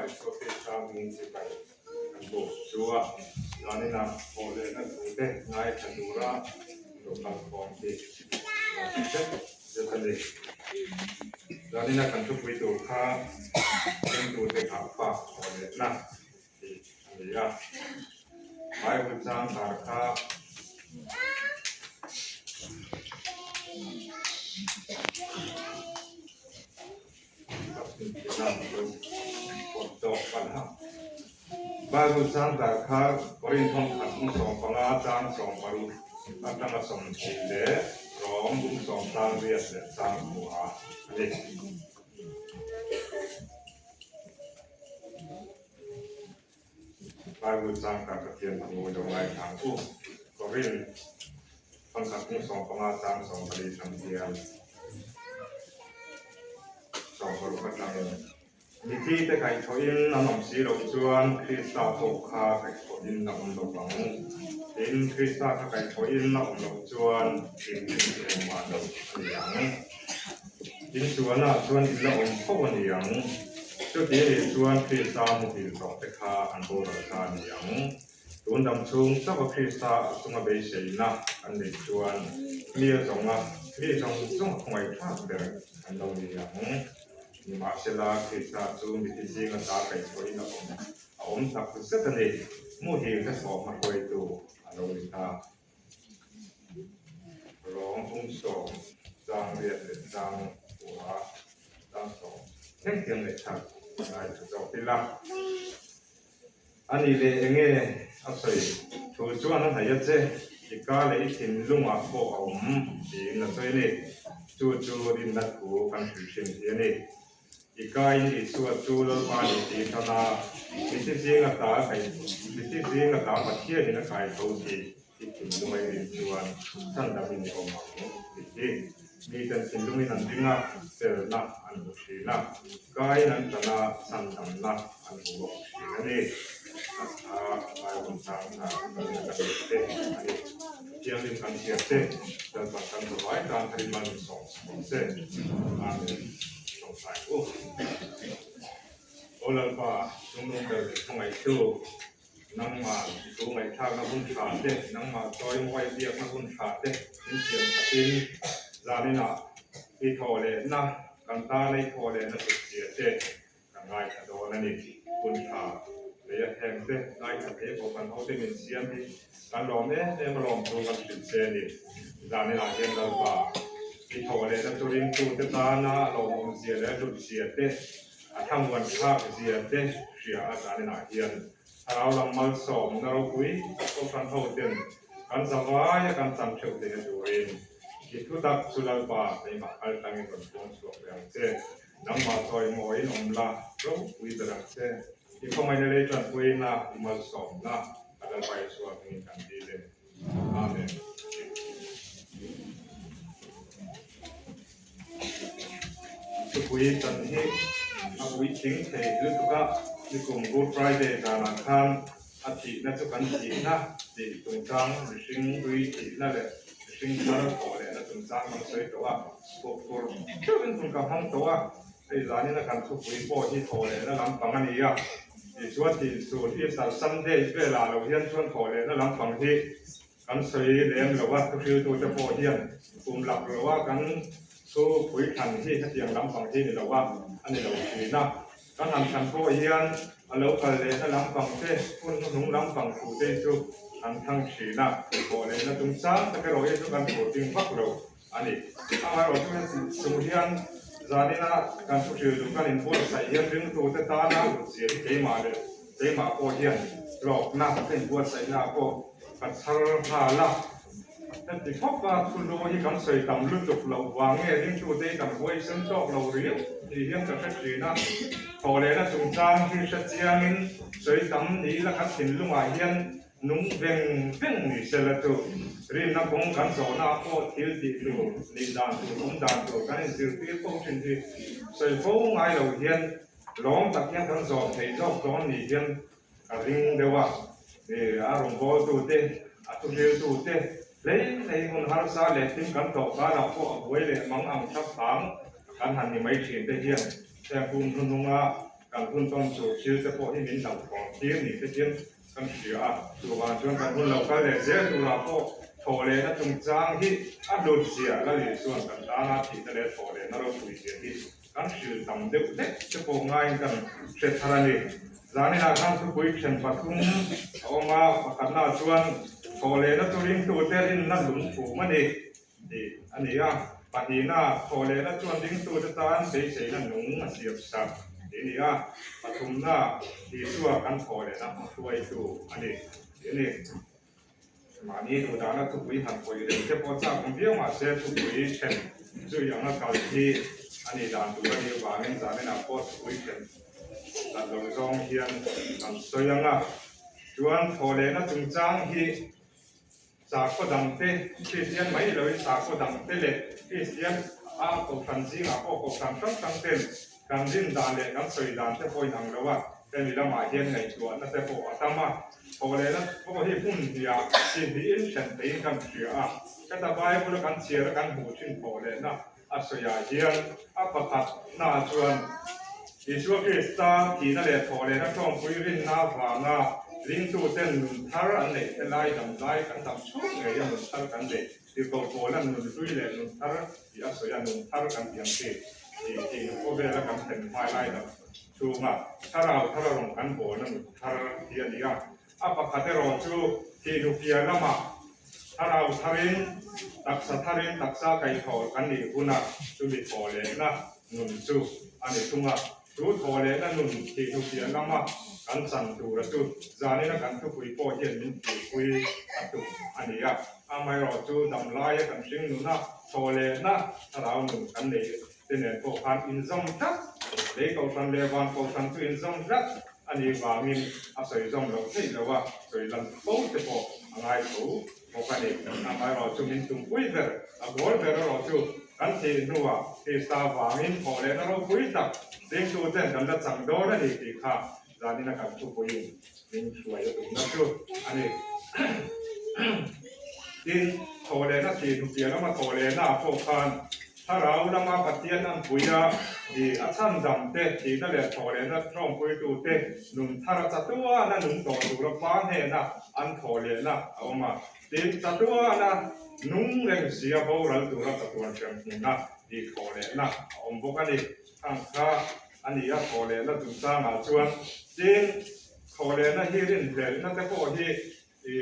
Lalpa Isua Krista hmingin chibai kan buk chu a, zaninah thawh lehna thute ngaithla tura lo kalkhawm hi a lo zet zet a ni. Zanina kan thupui tur kha ringtute nghahfak thawh lehna tih a ni a, Bible chang tar kha Bible chang tar kha Korinth thawmkhat bung 15 chang 60 atanga 20 leh Rom bung sawm chang riat leh chang kua a ni. Bible chang tar Pathian thu lo ngaithla ang u. Korinth thawmkhat bung 15 chang 14 tang hian 60 atangin Mithite kaihthawhin an awm si loh chuan Krista pawh kha kaihthawhin a awm lo vang. Tin, Krista kha kaihthawhin a awm loh chuan engtin engmah lo a ni ang. In sualnaah chuan in la awm fo a ni ang. Chuti a nih chuan Krista muhil tawhte kha an boral ta a ni ang. Tun dam chhung chauha Krista a chunga beiseina an neih chuan mi a zawnga mi zawng zawng a khawngaihthlak ber an lo ni ang. Nimahsela, Krista chu mithi zinga ta kaihchhuahin a awm a awm tak zet a ni. Muhil te sawm a hruaitu a lo ni ta. Rawng hung sawm, chang riat leh chang kua, chang sawm thleng thiam leh chak ngai tha zawk ila. A nih leh enge a sawi thu chuan a hnaih a che, i ka leh i thinlungah pawh a awm tiin a sawi a ni. Chu chu rinna thu kan hrilh hrim hi a ni. I kain Isua chu Lalpa ni tih tana mithi zinga ta kai mithi zinga ta Pathianin a kai tho tih i thinlung a i rin chuan chhandamin i awm ang tih hi miten thinlungin an ring a, felna an hmu thin a, kain an tan a, chhandamna an hmu bawk thin a ni. A tha Bible chang kha kan la ka hrilh te a ni. Thianghlim kan hriat te, Lalpan kan zavai tan tharin mal min sawm sak che. Amen. Tawngtai u. Aw Lalpa, chungnung ber leh khawngaihtu, nangmah thu ngaihthlakna hun tha te, nangmah chawimawi biakna hun tha te min siam takin zaninah i thawh lehna, kan tana i thawh lehna kut zia te kan ngaithla dawn a ni. Hun tha lei a heng te ngaithla thei pawh kan hote min siam hi kan lawm em em a lawm chu kan hrilh che a ni. Zaninah hian Lalpa i thawh lehna chu ringtute tana lawmawm zia leh hlut zia te, a thlamuan thlak zia te hria a zaninah hian Thlarau lam malsawmna ropui Kohhran hoten kan zavaia kan chan theuh theihna turin i thutak chu Lalpa keimah kaltlangin rawn puang chhuak ve ang che. Nangmah chawimawiin awm la, ropui ber ang che. I khawngaihna lei tanpuina, i malsawmna a Lalpa Isua hmingin kan dil e. Amen. Thupui tan hi a puitling thei lutuk a, nikum Good Friday zanah khan a thihna chu kan thihna tih chungchang mihring hlui thihna leh mihring thar thawh lehna chungchang kan sawi tawh a, Fur deuhin hun ka hmang tawh a, hei zanin a kan thupui pawh hi thawh lehna lampang a ni a, tichuan tihsur Easter Sunday velah lo hian chuan thawh lehna lampang hi kan sawi lem lo a, thuhriltute pawh hian kum lak loh a kan thupui thlan hi hetiang lampang hi ni lo a, a ni lo thin a, kan han thlan pawh hian a lo kal lehna lampang te, hun hnuhnung lampang thu te chu kan thlang thin a, thawh lehna chungchang tak erawh hi chu kan phurting vak lo. A ni. Amaherawh chu heti chung hian zanina kan thu hrilh duh kan inbuatsaih hian ringtute tana hlut zia hi keimah leh keimah pawh hian hlawkna ka inbuatsaihnaah pawh ka chhar nghal a. Heti khawpa thu lu hi kan sawi tam lutuk loh vang nge ringtute hi kan huaisen tawk lo riau tih hian ka hre thin a. Thawhlehna chungchang hi hre chiangin sawi tam ni ila kan thinlungah hian Nung veng veng ni sela chu rinna kawng kan zawhna pawh thil tih tur, nih dan tur, awm dan tur kan inzirtir fo thin hi sawi fo ngai lo hian lawm tak hian kan zawm thei zawk dawn ni hian ka ring deuh a. A rawngbawltute, a thuhriltute hlei hlei hun harsa leh thim kan tawh karah pawh a buai leh mang ang thlap phang kan han ni mai thin te hian heng kum hnuhnunga. kan hun tawn tur thil te pawh hi min hlauhthawn tir ni te hian kan hria a. Chuvang chuan kan hun lo kal leh zel turah pawh thawhlehna chungchang hi a hlut zia Lal Isua'n kan tana thihna leh thawhlehna ropui zia hi kan hrilh tam deuh hlek te pawh ngaiin kan hre thar a ni. Zaninah khan thupui then pathum a awm a, pakhatnaah chuan thawhlehna chu ringtute rinna lungphum a ni tih a ni a, pahnihna thawhlehna chuan ringtute tan beiseina nung a siam sak tih a ni a, pathumna Isua kan thawhlehna hmahruaitu a ni tih a ni. Mahni duhdahna thupui han pawih reng te pawh chak awm viau mahse thupui then zui anga kal hi a nih dan tur a nih avangin zaninah pawh thupui then dan lo zawng hian kan sawi ang a. Chuan thawhlehna chungchang hi sakhaw dangte Kristian mai ni loin sakhaw dangte leh Kristian a kohhran zingah pawh kohhran hrang hrang ten Kan rin dan leh kan sawi dan te pawh inang lo a, hemi lamah hian ngaihtuahna te pawh a tam a, thawhlehna pawh hi hmun hniah chi hnihin thlen theiin kan hria a, heta Bible a kan chhiar a kan hmuh thin thawhlehna a sawiah hian a pakhatna chuan Isua Krista thihna leh thawhlehna ṭawngpui rinna avanga ringtuten nun thar an neih te lai dam lai kan dam chhung ngei a nun thar kan neih Tirhkoh Paula'n nun hlui leh nun thar tih a sawi a, nun thar kan tih ang chi tih tih khawvela kan thlen hmai lai dam chhunga thlarau thar a rawn kan bawlna nun thar hi a ni a. A pakhat erawh chu thihnukia lamah thlarau tharin taksa tharin taksa kaihthawh kan nih huna chumi thawh lehna nun chu a ni thung a. Chu thaw lehna nun thihnupiah lama kan chan tura chu zanina kan thupui pawh hian min thihpui a tum a ni a. Amaherawhchu damlaia kan hring nuna thaw lehna thlarau nun kan nei te nen pawh khan inzawm tlat, lei kohhran leh van kohhran chu inzawm tlat a nih vangin a sawi zawm loh theih lo a, sawi lan fo te pawh a ngai tho bawk a ni. Amaherawhchu min tumpui ber, a goal ber erawh chu kan thih hnuah Krista vangin thawh lehna ropui tak ringtuten kan la chang dawn a ni tih kha zanina kan thupuiin min hruai a tumna chu a ni. Tin, thawh lehna thih hnu piah lama thawh lehnaah pawh khan Thlarau lama Pathian an pui a, i a chhandam te, thihna leh thawhlehna tlawmpuitute nun thar a chatuana nung tawh tura Pa hnena an thawhlehna a awm a. Tin, chatuana nung reng sia boral tura chatuan hriam hmuna tih thawhlehna a awm bawk a ni. Khang kha a ni a thawhlehna chungchangah chuan. Tin, thawhlehna hi rinhlelhna te pawh hi I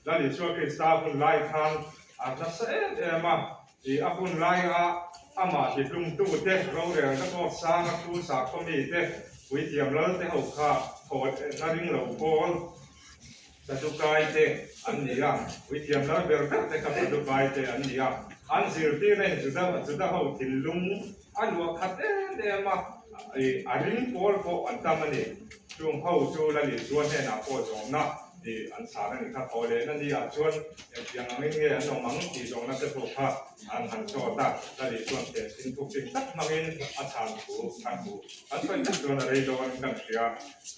Lal Isua Krista hun lai khan a nasa em em a, i a hun laia amah tihlumtute rorelna kawt sanga thu sakhaw mite puithiam lal te ho kha thawhlehna ring lo pawl Sadukai te an ni a, puithiam lal ber ber te kha Sadukai te an ni a, an zirtirna in Juda Juda ho thinlung a luah khat em em a, i a ring pawl pawh an tam a ni. Chung ho chu Lal Isua hnenah pawh zawhna tih an chhan a ni kha. Thaw lehna ni ah chuan engtiang angin nge an awm ang tih zawhna te pawh kha an han zawt a, Lali chuan tehchhin thuk chin tak hmangin a chhan thu kan hmu. Kan sawi tak chuan a rei dawn kan hria.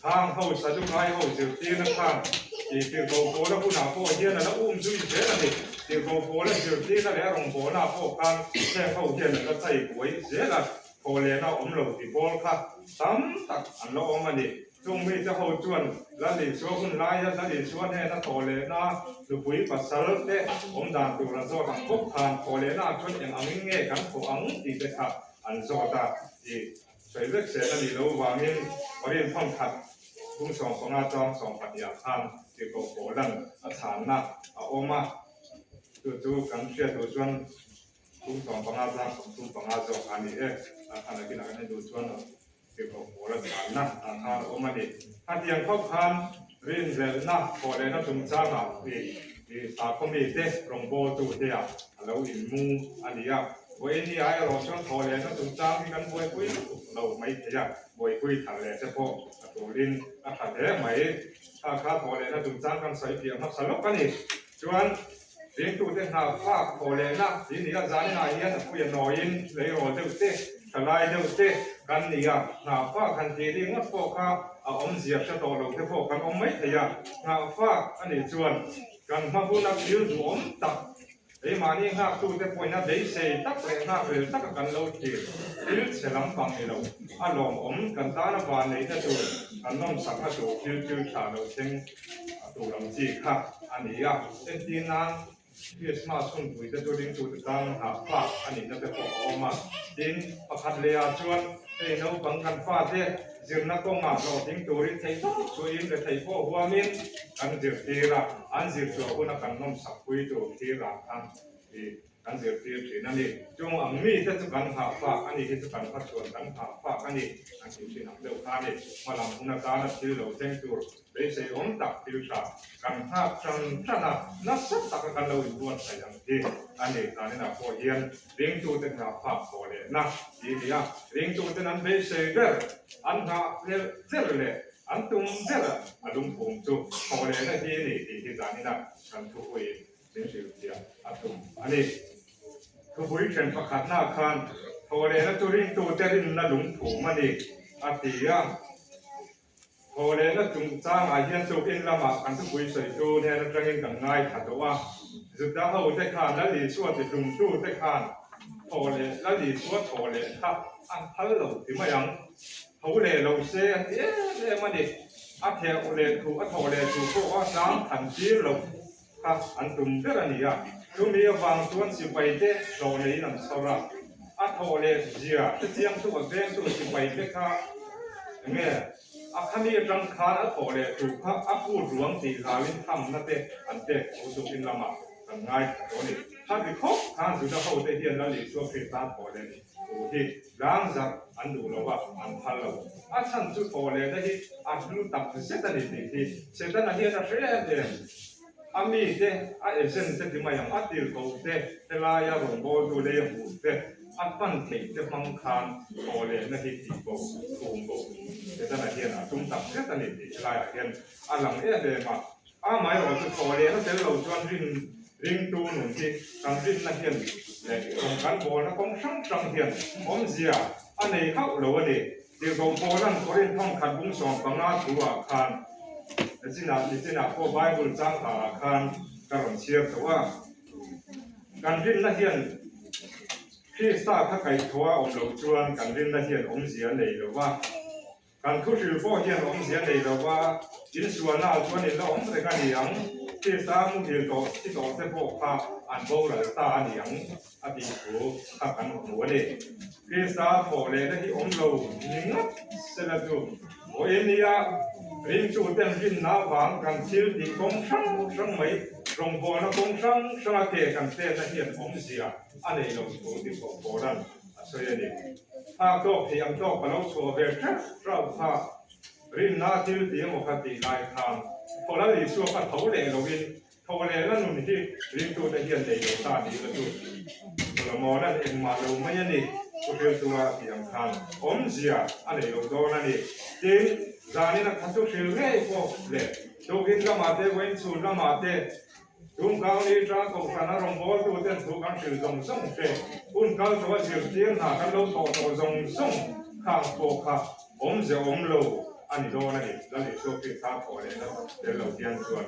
Khang ho Sadukai ho zirtirna khan tih tirhkoh pawla hunah pawh hian a la um zui zel a ni. Tirhkoh pawla zirtirna leh a rawngbawlna pawh khan heng ho hian an la chai buai zel a, thaw lehna awm lo ti pawl kha tam tak an la awm a ni. Chung mite ho chuan Lal Isua hun laia Lal Isua hnena thaw lehna nupui pasal te awm dan tur an zawt ang bawk khan thaw lehnaah chuan eng angin nge kan thaw ang tih te kha an zawt a tih sawi vek sel a nih loh vangin Korin thawnkhat bung 15 chang 12 ah khan tirhkoh Paulan a chhanna a awm a, chu chu kan hriat duh chuan Bung 15 chang 35 zawk a ni e, a khan a kinah kan en duh chuan Tirhkoh pawl a chhanna ah khan a awm a ni. Khatiang khawp khan rinhlelhna thawh lehna chungchangah i sakhaw mite rawngbawltute ah a lo inmung a ni a. Vawiin ah erawh chuan thawh lehna chungchang hi kan buaipui lutuk lo mai thei a, buaipui thar leh te pawh a tulin a tha hle mai. Kha kha thawh lehna chungchang kan sawi piah hmasa lawk a ni. Chuan ringtute hna fak thawh lehna tih ni a, zaninah hian a puia nawiin leirawl deuh te, thalai deuh te kan ni a, hna fak han tih ri ngawt pawh kha a awmzia hre tawh lo te pawh kan awm mai thei a, hna fak a nih chuan kan hma huna thil duhawm tak. Keimahni nghaktute pawhin a beisei tak leh nghak rel taka kan lo thlir thil chhe lampang ni lo, a lawmawm kan tana vanneihna tur, kan nawmsakna tur thil thil tha lo thleng tur ang chi kha a ni a. Entir nan Krismas hunpui te chu ringtute tan nghah fak a nihna te pawh a awm a. Tin, pakhat lehah chuan hei naupang kan fate zirna kawngah hlawhtling turin theih tawp chuin rethei pawh huamin kan zirtir a, an zir chhuah huna kan nawmsak pui tur thil ah khan i kan zirtir thin a ni. Chung ang mite chu kan nghah fak a ni hi chu kan hmachhuan kan nghah fak a ni an tih thin ang deuh kha a ni. Hmalam hun atana thil lo thleng tur beisei awm tak thil tha kan nghak tan tan a, nasa taka kan lo inbuatsaih ang hi a ni. Taninah pawh hian ringtute nghah fak tawh lehna tih a ni a, ringtuten an beisei ber, an nghah hlelh ber leh an tum ber a lungphum chu thawh lehna hi a ni tih hi taninah kan thupuiin Min hrilhfiah a tum a ni. Thupui then pakhatna khan thawhlehna chu ringtute rinna lungphum a ni, a ti a. Thawhlehna chungchangah hian tukin lamah kan thupui sawitu hnen atangin kan ngaithla tawh a. Juda hote khan Lal Isua tihlumtute khan thawhleh Lal Isua thawhleh kha an phal lo ti mai ang. Tho leh lo se an ti em em a ni. A theh leh thu a thawh leh thu pawh a tlang than tir lo. Kha an tum ber a ni a, chumi avang chuan sipaite hlawh neiin an chhawr a, a thawh leh zia hrechiangtu a vengtu sipaite kha enge a khami atang khan a thawh leh tur kha a put ruang tih hlauin thamna te an pek tho tukin lamah kan ngaithla tawh a ni. Khati khawp khan Juda hote hian Lal Isua Krista thawh leh thu hi tlangzarh an duh lo a, an phal lo. A chhan chu thawh lehna hi a hlu tak zet a ni tih hi Setana hian a hre em em. A mite, a agent te ti mai ang, a tirhkoh te, helaia rawngbawltu lei a hmuh te, a hman theih te hmang khan thawh lehna hi tih bo, thum bo Setana hian a tum tak zet a ni tih helaiah hian a lang em em a. Amaherawhchu thawh lehna tel lo chuan rin ringtu nun hi kan rinna hian leh rawng kan bawlna kawng hrang hrang hian awmzia a nei hauh lo a ni. Tirhkoh Paula'n Korinth thawngkhat bung 15 thu-ah khan nichinah nichinah pawh Bible changkangah khan ka rawn chhiar tawh a. Kan rinna hian Krista kha kaihthawh a awm loh chuan kan rinna hian awmzia a nei lo va. Kan thuhril pawh hian awmzia nei lo va, insualna ah chuan in la awm reng a ni ang, Krista muhil tawh thi tawh te pawh kha an boral ta a ni ang a tih thu kha kan hmu a ni. Krista thawh lehna hi awm lo ni ngawt sela chu vawiin nia ringtu ten rinna vang kan thil tih kawng hrang hrang mai, rawngbawlna kawng hrang hranga ke kan chenna hian awmzia a nei lo thu tih pawh Paula'n a sawi a ni. Phak tawk thei ang tawk ka lo chhuah ve hreuh hreuh kha rinna thil ti emaw ka tih lai khan Thawlal Isua kha tho leh loin tho leh la nun hi ringtute hian nei lo ta ni la chu Solomon-a'n engmah lo mai a ni thu hriltua a tih ang khan awmzia a nei lo dawn a ni. Tin, zanin a kha chu hril ngei pawh leh tukin lamah te vawiin chhun lamah te Tungkau ni ṭa kohhrana rawngbawltuten thu kan hrilh zawng zawng te, hun kal tawha zirtir hna kan lo thawh tawh zawng zawng khang pawh kha awmze awm lo a ni dawn a ni. Lal Isua Krista thawh lehna tel lo hian chuan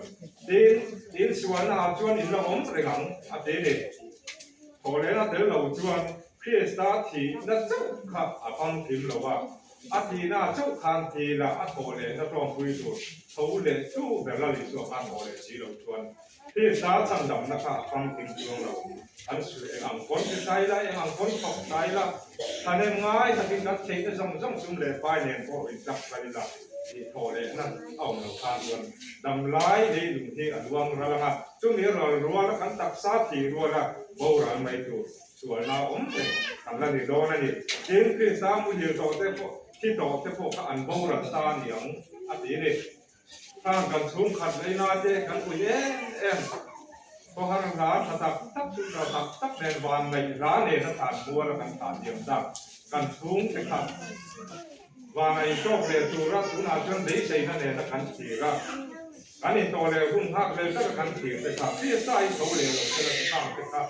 tin, insualna ah chuan in la awm reng ang a ti ni. Thawh lehna tel lo chuan Krista thihna chauh kha a famkim lo a. A tihna chauh khan thi la a thawh lehna tawngpui tur tho leh chu ber Lal Isua khan haw leh si lo chuan Krista chhandamna kha a famkim chuang lo. An suih eng ang pawn ti sai la, eng ang pawn thawk sai la, thahnem ngai takin kan theihna zawng zawng sum leh pai nen pawh intlak hlai la tih thawh lehna a awm lo khan chuan damlai leilung hi a luang ral ang a, chumi ral ruala kan taksa thih ruala boral mai tur Sualna awm reng kan la ni dawn a ni. Tin, Krista muhil tawh te pawh, thi tawh te pawh kha an boral ta a ni ang, a ti ni. Khang kan chhungkhat leina te kan ui em em. Khawhar hla tha tak tak chu tha tak tak nen van ngaih hla nen a tlan mual a kan thlah diam tak. Kan chhungte kha van a intawk leh tura tunah chuan beiseina nen a kan thlir a. Kan intawh leh hun nghak vel taka kan thlir te kha Krista i tho leh lo sela ti khang te kha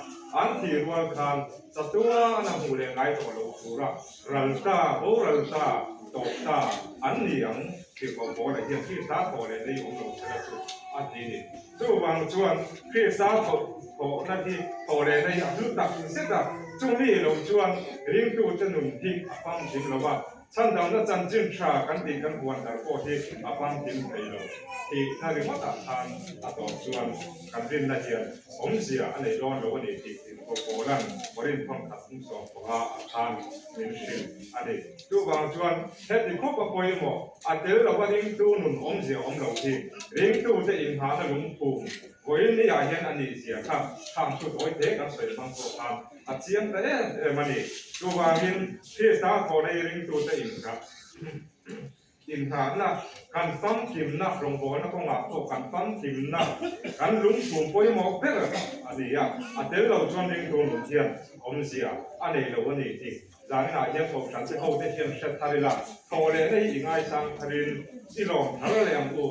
an thlir rual khan chatuan a hmuh leh ngai tawh lo tura ral ta, boral ta, tawp ta an ni ang. Tirhkoh Paula hian Krista thawh leh lei awm lo sela chu a ti ni. Chuvang chuan Krista thawhna hi thawh lehna hi a hlu tak zet a, chumi lo chuan ringtute nun hi a famkim lo a, chhandamna chanchin tha kan tih kan huan dar pawh hi a famkim thei lo tihna ringawtah khan a tawp chuan kan rinna hian awmzia a nei dawn lo a ni tih Tirhkoh Paula'n Korinth thawnkhat hmung 15 ah khan min hrilh a ni. Chuvang chuan heti khawp a pawimawh, a tel lova ringtu nun awmzia awm lo hi ringtute inghahna lungphum vawiin ni ah hian a nih zia kha khang chu tawi te kan sawi hmang pawh khan a chiang ta em em a ni. Chuvangin Krista thawhna hi ringtute inghah Inngahna, kan famkimna, rawngbawlna kawngah pawh kan famkimna, kan lungphum pawimawh ber a ni a, a tel lo chuan ringtu nun hian awmzia a nei lo a ni tih zaninah hian kohhran te hote hian hre thar ila, thawh lehna hi i ngaisang tharin i lawm thar leh ang u.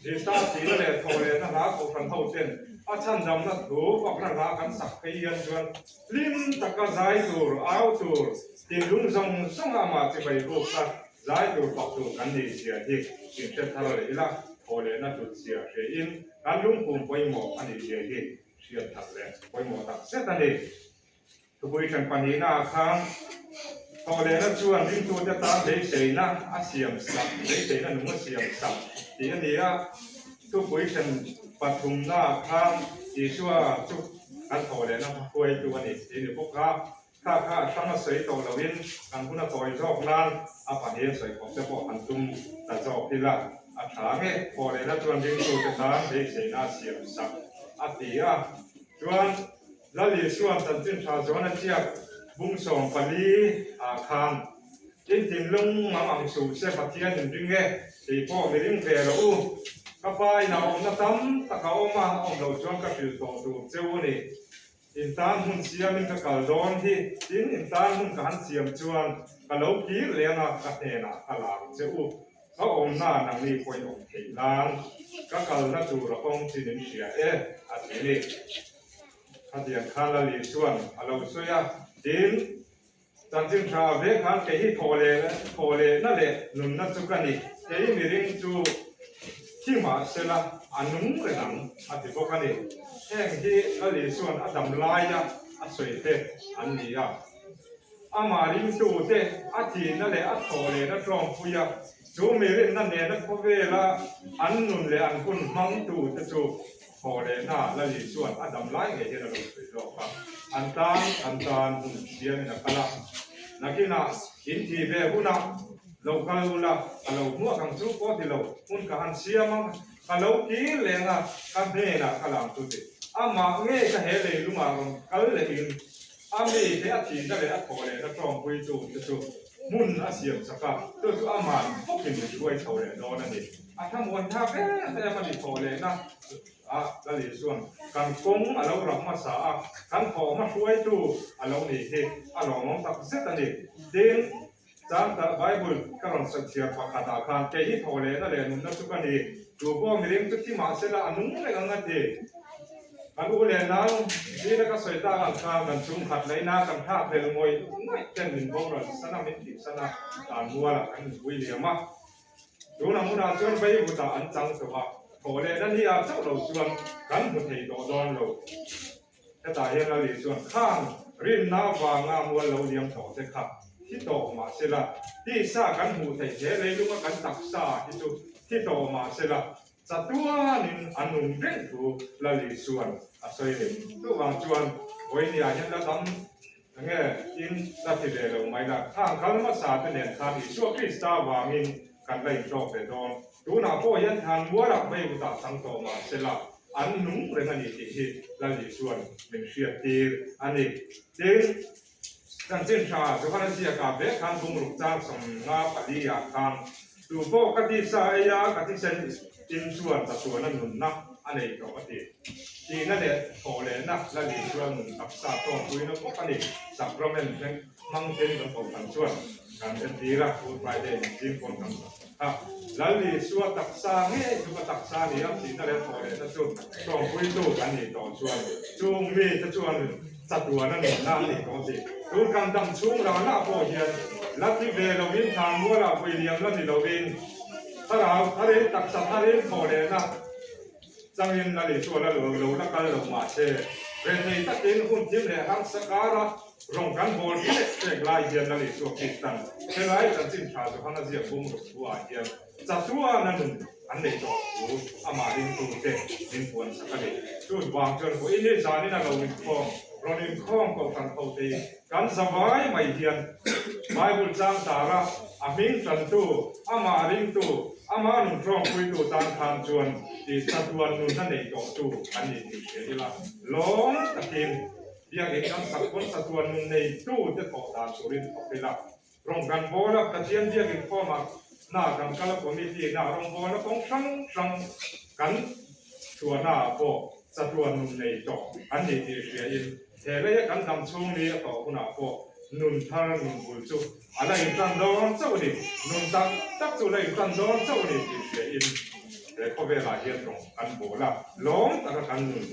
Krista thihna leh thawh lehna hla kohhran hoten a chhandamna thu fakna hla kan sak phei hian chuan hlim taka zai tur, au tur, thinlung zawng zawnga amah chibai ruk kha Zai tur fak tur kan nei zia hi inhre thar leh ila, thaw lehna hlut zia hrein kan lungphum pawimawh a nih zia hi hriat that leh pawimawh tak zet a ni. Thupui then pahnihnaah khan thaw lehna chuan ringtute tan beiseina a siam sak, beiseina nung a siam sak tih a ni a. Thupui then pathumnaah khan Isua chu kan thaw lehna hruaitu a ni tih a ni bawk a. Kha kha a hrang a sawi tawh loin kan hun a tawi zawk nan a pahnih a sawi khawp te pawh han tum ta zawk ila a tha nge. Thawh lehna chuan ringtute tan beiseina a siam sak a ti a. Chuan Lal Isua'n chanchin tha zawn a chiak bung 14 ah khan in thinlung mang ang suh se Pathian in ring e tih pawh mi ring ve rawh u. Ka pa inah awmna tam tak a awm a, a awm loh chuan ka hrilh tawh tur cheu a ni. Intan hmun siamin ka kal dawn hi, tin intan hmun ka han siam chuan ka lo kir leng a, ka hnenah ka la ang che u. Ka awmna nangni pawhin awm theih nan ka kalna tur a kawng chin in hria e, a ti ni. Khatiang khan Lali chuan a lo sawi a, tin chanchin tha ve khan kei hi thawh leh thawh lehna leh nunna chu ka ni, kei miring chu thi mahsela a nung reng ang a ti bawk a ni. Heng hi Lali chuan a dam laia a sawi te an ni a. Amah ringtute a thihna leh a thawh lehna tlawmpui a, chu mi rinna nena khawvela an nun leh an hun hmangtute chu Thaw lehna Lali chuan a dam lai ngei hian a lo sawi zawk a, an tan an tan hun siamin a kal a, nakinah in thih ve hunah lo kal ula ka lo hmuak ang chu pawh ti lo, hun ka han siam ang, ka lo kir leng a, ka hnenah ka lang chu ti. Amah ngei ka he leilungah rawn kal lehin a mite a thihna leh a thawh lehna tawngpuitu te chu hmun a siam sak a, chu chu aman bawkin min hruai chho leh dawn a ni. A thlamuan thlak em em a ni thawh lehna a Lali chuan kan kawng a lo rak hmasa a, kan thawh hma hruaitu a lo nih hi a lawmawm tak zet a ni. Tin, Changta Bible ka rawn sawi chhiar pakhatah khan kei hi thawh lehna leh nunna chu ka ni, tu pawh miring chu thi mahsela a nung reng ang a ti. Kan u leh nau zira ka sawi tak ang khan kan chhungkhat laihna kan thlak hlel ngawih ngawih ten min boral san a, min tihsan a, tan mualah kan inpui liam a. Tuna hmunah chuan Beirut-ah an chang tawh a, thawh lehna ni ah chauh lo chuan kan hmu thei tawh dawn lo. Hetah hian Lali chuan khang rinna avanga mual lo liam tawh te kha thi tawh mah sela, tisa kan hmuh theih hle leilunga kan taksa hi chu thi tawh mah sela, chatuanin a nun reng thu Lali chuan a sawi a ni. Chuvang chuan vawinia hian la dam Enge in la ti ve lo mai la, khang kal hmasa te nen khan Isua Krista vangin kan la intawk ve dawn. Tunah pawh hian thlan mualah Beirut-ah chang tawh mah se la, an nung reng a ni tih hi Lal Isua'n min hriattir a ni. Tin, chanchin tha Johana ziakah vek khan bungruk chang 54 ah khan, Tu pawh ka tisa ei a, ka thisen in chuan chatuana nunna a nei tawh a ti. Tihna leh thawh lehna la lih chuan nun taksa tawngpuina bawk a ni. Sacrament thleng hmang ten kan kohhran chuan kan entir a, Good Friday in zing pawn kan sak kha. Lal Isua taksa ngei chu ka taksa a ni a, thihna leh thawh lehna chu tawngpuitu kan nih tawh chuan chung mite chuan chatuana nunna a nih tawh a ti. Tun kan dam chhung rana pawh hian la ti ve lovin thlan mualah vui liam la ni lovin. Thlarau tharin taksa tharin thawh lehna changin Lal Isua la lo lo la kal lo mah se, rethei takin hun thim leh harsa kara rawng kan bawl hrek hrek lai hian Lal Isua Kristan helai chanchin tha Johana ziak bum ruk thu-ah hian chatuana nun an nei tawh thu amah ringtute min puan sak a ni. Chu vang chuan vawiin hi zanin a lo inkhawm, rawn inkhawm kohhran ho te hi kan zavai mai hian Bible chang tara a hming tantu, amah ringtu, amah nun tawngpuitu tan khan chuan tih chatuan nunna nei tawhtu an ni tih hria ila lawm takin biakin kan sak pawn chatuan nun neitu te thawh dan turin thawk ila. Rawng kan bawl a, Pathian biak inkhawmah hna kan kal a, committee hna rawng bawl a kawng hrang hrang kan chhuahna ah pawh chatuan nun nei tawh an ni tih hria in he leia kan dam chhung ni a tawh hunah pawh nun thar nun bul chu a la intan dawn chauh a ni, nun tak tak chu la intan dawn chauh a ni tih hria in he khawvelah hian rawng kan bawl a, lawm taka kan nun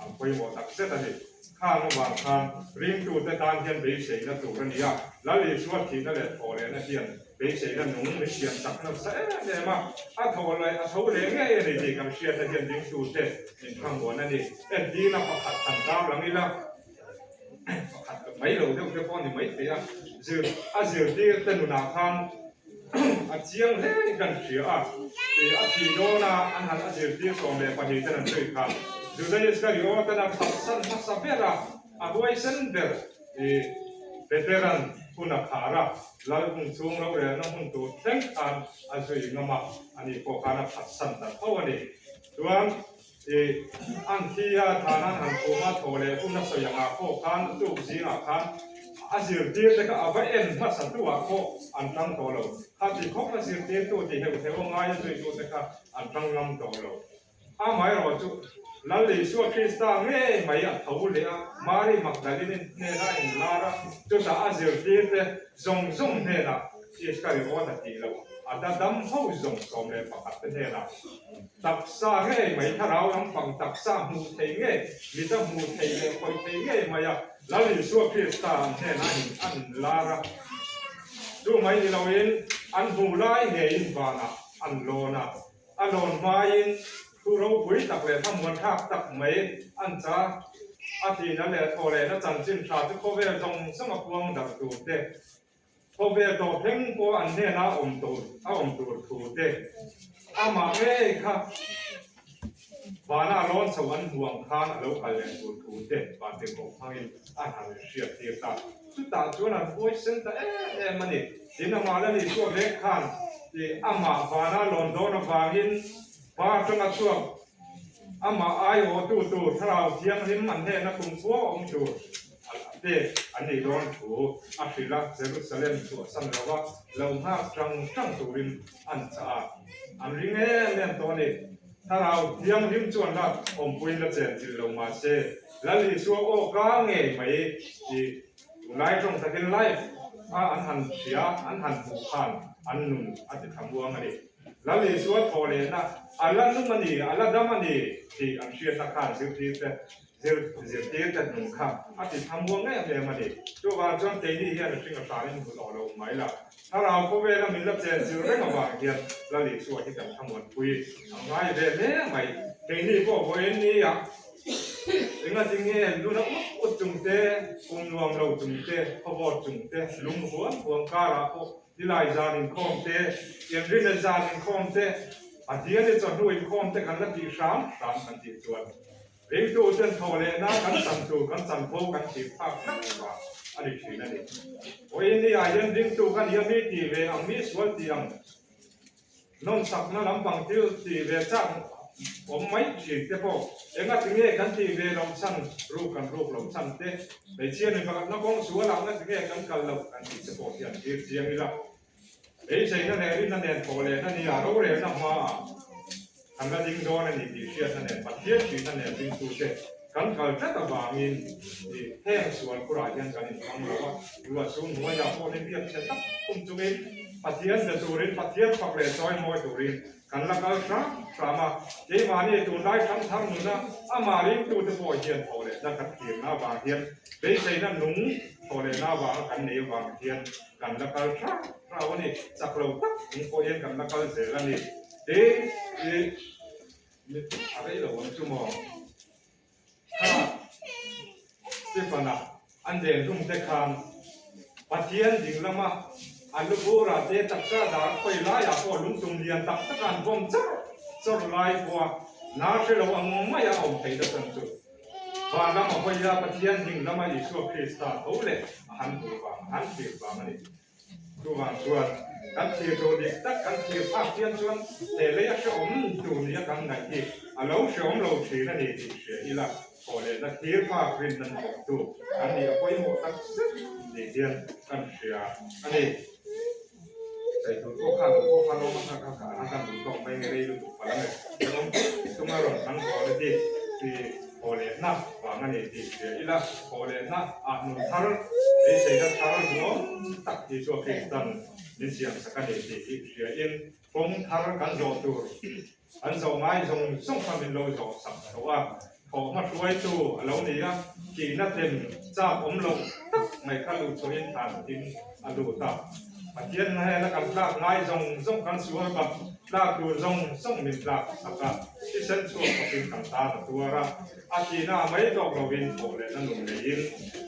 ang pawimawh tak zet a ni. Khang avang khan ringtute tan hian beiseina tur a ni a, Lal Isua thihna leh thawhlehna hian beiseina nung min siam chak nasa em em a, a thaw leh a tho leh ngei a ni tih kan hriatna hian ringtute min thlamuan a ni. Entirna pakhat han tar lang ila, pakhat mai lo deuh te pawh a ni maithei a, zir a zirtirte nunah khan a chiang hle in kan hria a, a thih dawn a an han a zirtir 12 ten an sawi kha Juda Iskariot-an a phatsan hmasa ber a, a huaisen ber i Peteran hun a khar a, lal hung chhung rorelna hmun tur thleng khan a zui ngam a, ani pawh khan a phatsan ta tho a ni. Chuan i an thi a than an han khum a, thaw leh hun a sawi angah pawh khan tuk zingah khan a zirtir te kha a va en hmasa tuah pawh an tang tawh lo. Khati khawp a zirtirtu ti heuh heuh a ngai a zuitu te kha an tang ngam tawh lo. Amaherawh chu Lal Isua Krista ngei mai a tho leh a, Mari Magdalene hnena a inlar a, chutah a zirtir te zawng zawng hnenah Iskariot a tih loh a da dam ho zawng 11 te hnenah Taksa ngei mai, thlarau lampang taksa hmuh thei ngei, mita hmuh thei leh khawih thei ngei mai a, Lal Isua Krista an hnenah in an inlar a. Chu mai ni loin an hmuh lai ngeiin vanah an lawn a, a lawn hmain thu ropui tak leh thlamuan thlak tak mai an cha a tihna leh thaw lehna chanchin tha chu khawvel zawng zawng a puang darh tur te, Khawvel tawh thleng pawh an hnenah awm tur a awm tur thu te amah ngei kha vana lawn chho an hmu ang khan a lo kal leh tur thu te vantirhkoh hmangin a han hriat tir ta. Chutah chuan an huaisen ta em em a ni. Tin amah la ni chhuak leh khan i amah vana lawn dawn avangin pa atanga chhuak amah aiawhtu tur thlarau thianghlim an hnena kumkhua awm tur A pek an nei dawn thu a hrilh a, Jerusalem chhuahsan lova lo nghak tang tang turin an chah a, an ring em em tawh a ni. Thlarau Thianghlim chuan la awmpuiin la chenchilh lo mah se, Lal Isua aw ka ngei mai tih tunlai tawng takin live a an han hria, an han hmuh khan an nun a ti thlamuang a ni. Lal Isua thawh lehna a la nung a ni, a la dam a ni tih an hriatna khan zirtirte Zir zirtirte hnung kha a ti thlamuang em em a ni. Chuvang chuan keini hian a hring a hranin hmu tawh lo mai la. Thlarau khawvela min la chen zir reng avang hian Lal Isua hi kan thlamuanpui a ngai ve hle mai. Keini pawh vawiin nia engati nge luna ut ut chung te, kum nuam lo chung te, khawvawt chung te, lung huam huam karah pawh nilai zan inkhawm te, inrina zan inkhawm te, Pathian i chawhnu inkhawm te kan la tih hram hram kan tih chuan Ringtu ten thaw lehna kan chan tur kan chan tho kan thlir phak tlat vang a ni thin a ni. Vawiin ni ah hian ringtu ka nia mi tih ve ang mi sual tih ang nawmsakna lampang thil tih ve chak awm mai thin te pawh enga ti nge kan tih ve loh chhan ruk kan ruk loh chhan te hmeichhia mi pakhatna kawng sual ah nga ti nge kan kal loh kan tih te pawh hian thlir chiang ila. Beiseina leh rinna nen thawh lehna ni a, rorelna hmaah kan la ding dawn a ni tih hriatna nen, Pathian hriatna nen ringtute kan kal tlat avangin heng sual phurah hian kan inhmang lo a, ruah chhung hnuaiah pawh ni biak chhe tak khum chungin. Pathian be turin, Pathian fak leh chawi mawi turin kan la kal hram hram a. Keimahni tunlai hrangthar nuna amah ringtute pawh hian thaw lehna kan tirna avang hian beiseina nung thaw lehna avanga kan nei avang hian kan la kal hram hram a ni. Chak lo tak chung pawh hian kan la kal zel a ni. Tin, i a rei lo ang chu maw? Kha Stefana an den hlum te khan Pathian ding lama an lu bura te taksa dar khawi laiah pawh lungtum lian tak tak an vawm chawrh chawrh lai pawha na hre lo ang maia a awm theih ta chan chu van lama hawia Pathian ding lama Isua Krista tho leh a han hmuh vang a han thlir vang a ni. Chuvang chuan kan thlir tur dik tak kan thlir phak chian chuan he lei a hrehawm tur nia kan ngaih hi a lo hrehawm lo thin a ni tih hria ila, thawh lehna thlir phak rinna hnathawktu kan nih a pawimawh tak zet tih hian kan hria a ni. Saihtur pawh kha lo pawh kha lo hmasa kha kha a kan duh tawk mai nge rei lutuk palh ang e. Hrehawm chunga rawn thang tawh le tih tih. Thaw lehna vang a ni tih hria ila, thaw lehna ah nun thar, beiseina thar nuam tak hi chu a Kristan min siam sak a ni tih hi hria in kawng thar kan zawh tur an zawh ngai zawng zawng kha min lo zawh sak tawh a, thawh hma hruaitu a lo ni a, tihna them chak awm loh tak mai kha luh chhuahin thlan thim a lut a. Pathian hnena kan tlak ngai zawng zawng kan sual bak tlak tur zawng zawng min tlak sak a, thisen chhuak khawpin kan tan a tuar a, a thihna a mai tawk lovin thawh lehna nun neiin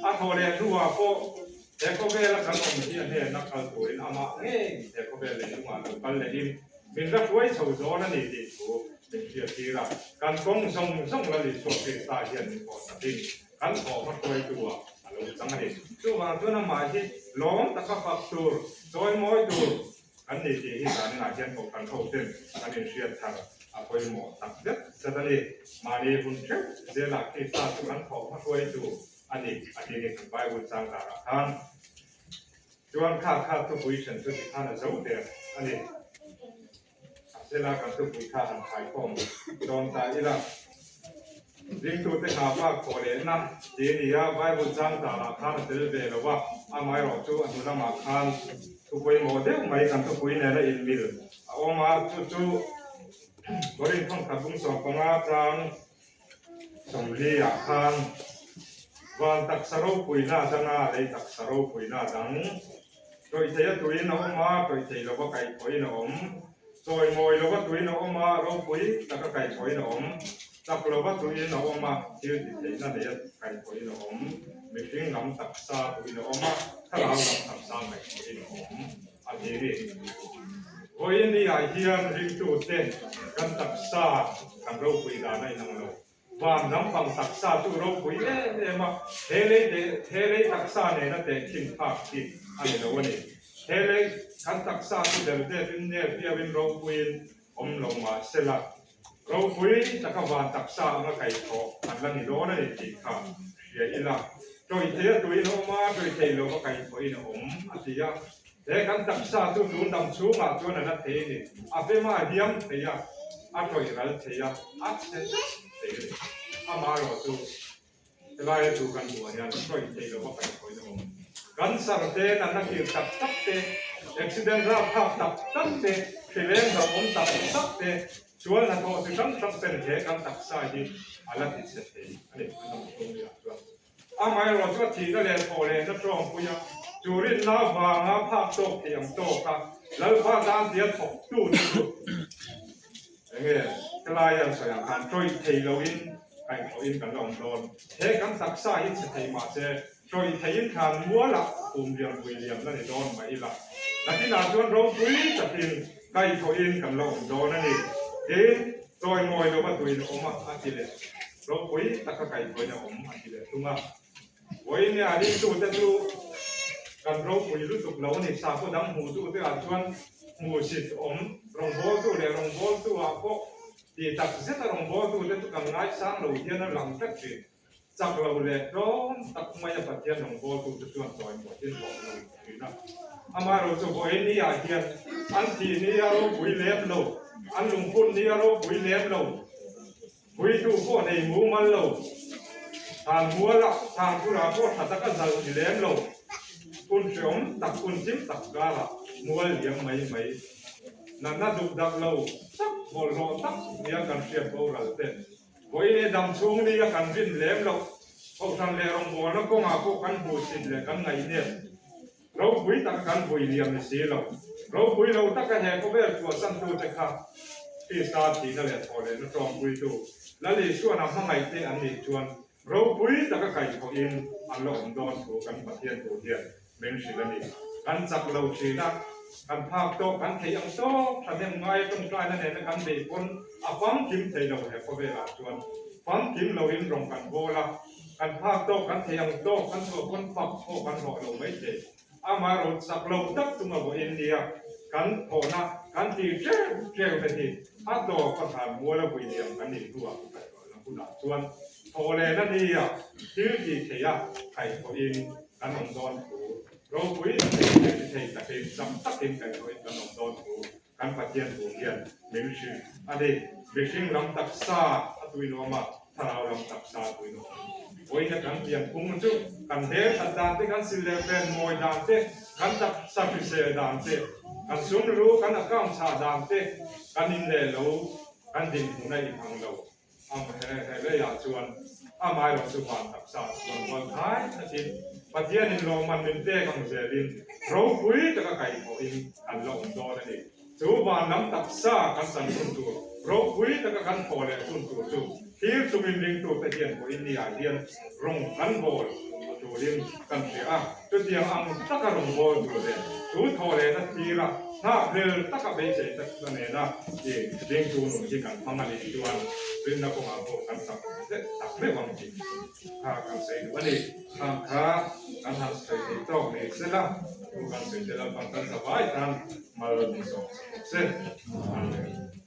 a thawh leh hnuah pawh he khawvela kan awm hi a hnena kal turin amah ngei he khawvel lei lungah lo kal lehin min la hruai chho dawn a ni tih thu min hriattir a, kan kawng zawng zawng la Isua Krista hian min pawh sakin Kan thawhhma hruaitu ah a lo chang a ni. Chuvang chuan amah hi lawm taka fak tur, chawimawi tur kan ni tih hi zaninah hian kohhran ho ten kan inhriat thar a pawimawh tak zet zet a ni. Mahni hun theuh zelah Krista chu kan thawhhma hruaitu a ni a ti ni kan Bible chang darah khan. Chuan kha kha thupui then chu tikhan a zo der a ni. Zela kan thupui kha han khaikhawm dawn ta ila. Ringtute hna bak thawh lehna ti a ni a, Bible chang danah khan a tel ve lo a, amaherawh chu a hnu lamah khan thu pawimawh deuh mai kan thupui nena inmil a awm a, chu chu Korinth thawmkhat bung 15 chang 40 ah khan van taksa ropuina danga lei taksa ropuina dang tawih thei a tuin a awm a, tawih thei lova kaihthawhin a awm. Chawi mawi lova tuin a awm a, ropui taka kaihthawhin a awm. Chak lova tuin a awm a, thil ti theihna neia kaihthawhin a awm. Mihring lam taksa tuin a awm a, thlarau lam taksa ngaihthawhin a awm a ti ni. Vawiin ni ah hian ringtute kan taksa kan ropui dan a inang lo. Van lampang taksa chu ropui em em a, he lei te he lei taksa nena tehkhin phak hi a ni lo a ni. He lei kan taksa chu derdepin nel viauin ropuiin awm lo mah sela, ropui taka van taksa anga kaihthawh an la ni dawn a ni tih kha hria ila. Tawih thei a tuin a awm a, tawih thei lova kaihthawhin a awm a ti a. He kan taksa chu tun dam chhungah chuan a la thei a ni. A pema a hiam thei a, a tawih ral thei a, a chhe vek thei a ni. Amaherawh chu helaia chu kan hmuh ah hian tawih thei lova kaihthawhin a awm. Cancer te, natna kir tak tak te, accident rapthlak tak tak te, hrileng hlauhawm tak tak te, sual hnathawh chi hrang hrang ten he kan taksa hi a la ti chhe thei a ni an awm chhung ni ah chuan. Amaherawh chu a thihna leh thawh lehna tawngpui a, chu rinna avanga phak tawk thei ang tawk a, Lalpa tan tia thawktu te chu enge helai an sawi ang khan tawih thei loin kaihthawhin kan la awm dawn. He kan taksa hi chhe thei mah se tawih theiin thlan mualah kum liam pui liam la ni dawn mah ila, nakinah chuan ropui takin kaihthawhin kan la awm dawn a ni. Tin, chawimawi lova tuin awm a, a ti leh. Ropui taka kaihhruaina awm a ti leh thung a. Vawiin a ringtute chu kan ropui lutuk lo a ni. Sakhaw dang hmuhtute ah chuan hmuhsit awm rawngbawltu leh rawngbawltu ah pawh tih tak zeta rawngbawltute chu kan ngaisang lo hian a lang tlat thin. Chak lo leh tlawm tak maia Pathian rawngbawltute chuan chawimawiin hlawh lo thin a. Amaherawhchu vawiin ni ah hian an thih ni a ropui lem lo, an lungphun ni a ropui lem lo. Puitu pawh nei mumal lo. Thlan muala thlan turah pawh tha taka zal ni lem lo. Hun hreawm tak, hun thim tak karah. mual liam mai mai, natna duk dak lo tak bawlhhlawh tak nia kan hriat boral te, vawiin e dam chhung nia kan rin lem loh, kohhran leh rawngbawlna kawngah pawh kan hmuhsit leh kan ngaihnep Ropui taka kan vui liam ni si lo. Ropui lo taka he khawvel chhuahsantute kha Krista thihna leh thawhlehna tawngpuitu Lal Isuan a hmangaihte an nih chuan ropui taka kaihthawhin an la awm dawn thu kan Pathian tur hian min hrilh a ni. Kan chak lo thin a, kan phak tawk, kan theih ang tawk thahnem ngai a tawngtaina nena kan beih pawn a famkim thei lo he khawvelah chuan famkim loin rawng kan bawl a. Kan phak tawk, kan thei ang tawk, kan chhuah pawn fak pawh kan hlawh lo mai thei. Amaherawh chak lo tak chunga vawiin nia kan thawhna kan tih hreu hreu te hi a tawp a hran mual a vui liam kan nih hnuah kaihthawhna hunah chuan thawh lehna nia thil tih theih a kaihthawhin kan awm dawn thu ropui thei thil ti thei takin chak takin kaihthawhin kan awm dawn thu kan Pathian tur hian min hrilh a ni. Mihring lam taksa a tuinuam a, thlarau lam taksa a tuinuam. Vawiina kan pian phung chu kan hmelthat dan te, kan sil leh pen mawi dan te, kan taksa hrisel dan te, kan sum lu, kan account chhah dan te, kan in leh lo, kan dinhmun a inhang lo. He leiah chuan amaherawh chu van taksa chuan rual khai takin Pathianin lawmman min pek ang zelin ropui taka kaihthawhin kan la awm dawn a ni. Chu van lam taksa kan chan hun tur, ropui taka kan thaw leh hun tur chu thlir chungin ringtute hian pawhin niah hian rawng kan bawl turin kan hria a. Chutiang ang taka rawn bawl tur leh chu thaw lehna thira nghak hlel taka beisei takna nena i ringtu nun hi kan hmang a nih chuan rinna kawngah pawh kan chak tak meuh ang tih kha kan sawi duh a ni. Khang kha kan han sawi thei tawk ni sela, chu kan sawi tel avang kan zavai tan mal min sawm sak bawk se. Amen.